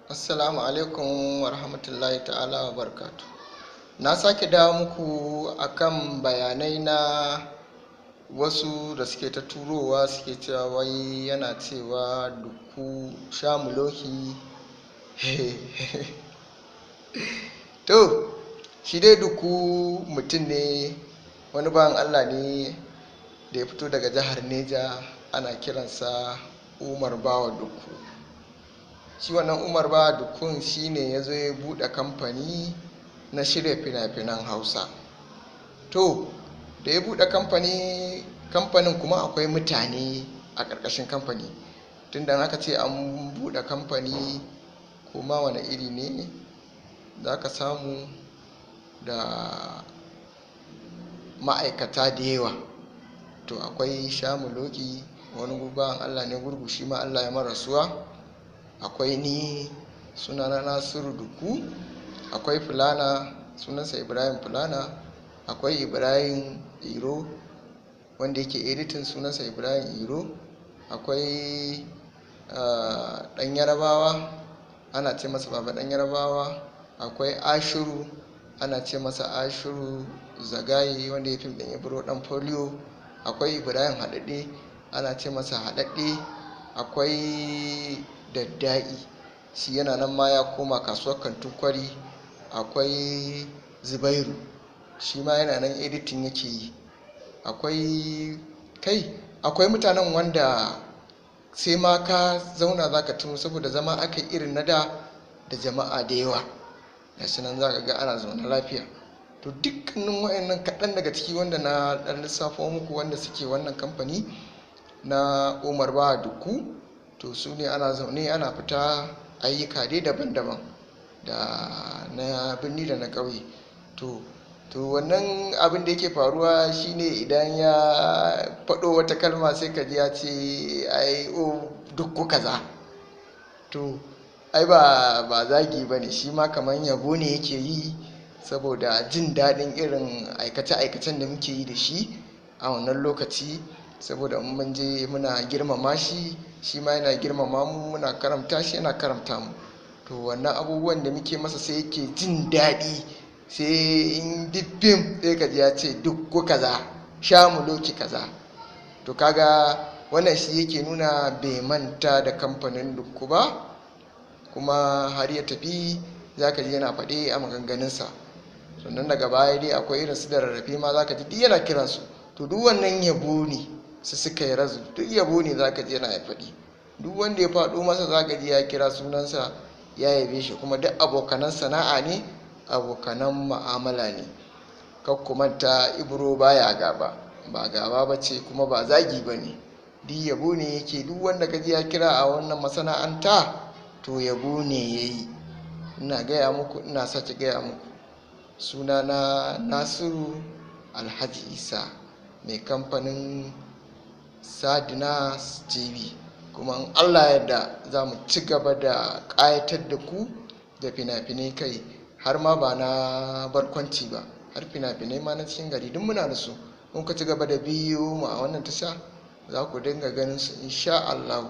Assalamu alaikum wa rahmatullahi ta'ala wa barakatuh. Na sake dawo muku akan bayanai na wasu da suke ta turowa, suke cewa wai yana cewa Dukku Shamuloki. To, shi dai Dukku mutum ne, wani bawan Allah ne da ya fito daga jihar Neja, ana kiransa Umar Bawa Dukku. Shi wannan Umar Bawa Dukkun shi ne ya zo ya buɗe kamfani na shirya fina-finan Hausa. To, da ya buɗe kamfani, kamfanin kuma akwai mutane a ƙarƙashin kamfani. Tunda aka ce an buɗe kamfani, kuma wane iri ne, za ka samu da ma'aikata da yawa. To, akwai Shamuloki, wani bawan Allah ne gurgu, shi ma Allah ya mara rasuwa. Akwai ni, sunana Nasiru Dukku. Akwai Fulana, sunansa Ibrahim Fulana. Akwai Ibrahim Iro, wanda yake editing, sunansa Ibrahim Iro. Akwai ɗan Yarabawa, ana ce masa Baba ɗan Yarabawa. Akwai Ashiru, ana ce masa Ashiru Zagaye, wanda ya fim ɗin Ibro ɗan Folio. Akwai Ibrahim Haɗaɗɗe, ana ce masa Haɗaɗɗe. Akwai Dadda'i, shi yana nan ma ya koma kasuwar Kantin Kwari. Akwai Zubairu, shi ma yana nan editing yake yi. Akwai kai, akwai mutanen wanda sai ma ka zauna za ka tuno, saboda zama aka irin na da da jama'a da yawa. Gashi nan za ka ga ana zaune lafiya. To, dukkanin waɗannan kaɗan daga ciki wanda na ɗan lissafo muku, wanda suke wannan kamfani na Umar Bawa Dukku, to su ne ana zaune ana fita ayyuka dai daban-daban, da na birni da na ƙauye. To wannan abin da yake faruwa shine, idan ya faɗo wata kalma, sai ka ji ya ce, "Ai o Dukku kaza." To, ai ba zagi ba ne, shi ma kamar yabo ne yake yi, saboda jin daɗin irin aikace-aikacen da muke yi da shi a wannan lokaci. Saboda in mun je muna girmama shi, shi ma yana girmama mu, muna karamta shi, yana karamta mu. To, wannan abubuwan da muke masa sai yake jin daɗi, sai in duk fim sai ka ji ya ce, "Dukku kaza, Shamuloki kaza." To, kaga wannan shi yake nuna bai manta da kamfanin Dukku ba, kuma har ya tafi za ka ji yana faɗe a maganganunsa. Sannan daga baya dai akwai irin su da rarrafe ma, za ka ji duk yana kiransu. To, duk wannan yabo ne su suka yi razu, duk yabo ne za ka ji yana faɗi. Duk wanda ya faɗo masa, za ka ji ya kira sunansa, ya yabe shi. Kuma duk abokanan sana'a ne, abokanan mu'amala ne. Kar ku manta, Ibro baya gaba, ba gaba ba ce, kuma ba zagi ba ne, duk yabo ne yake. Duk wanda ka ji ya kira a wannan masana'anta, to yabo ne ya yi. Ina gaya muku, ina sake gaya muku, sunana Nasiru Alhaji Isa, mai kamfanin Sadinas TV. Kuma in Allah yadda, za mu ci gaba da ƙayatar da ku da fina-finai, kai har ma ba na barkwanci ba, har fina-finai ma na cikin gari duk muna da su. In ka ci gaba da biyo mu a wannan tasha, za ku dinga ganin su insha Allah.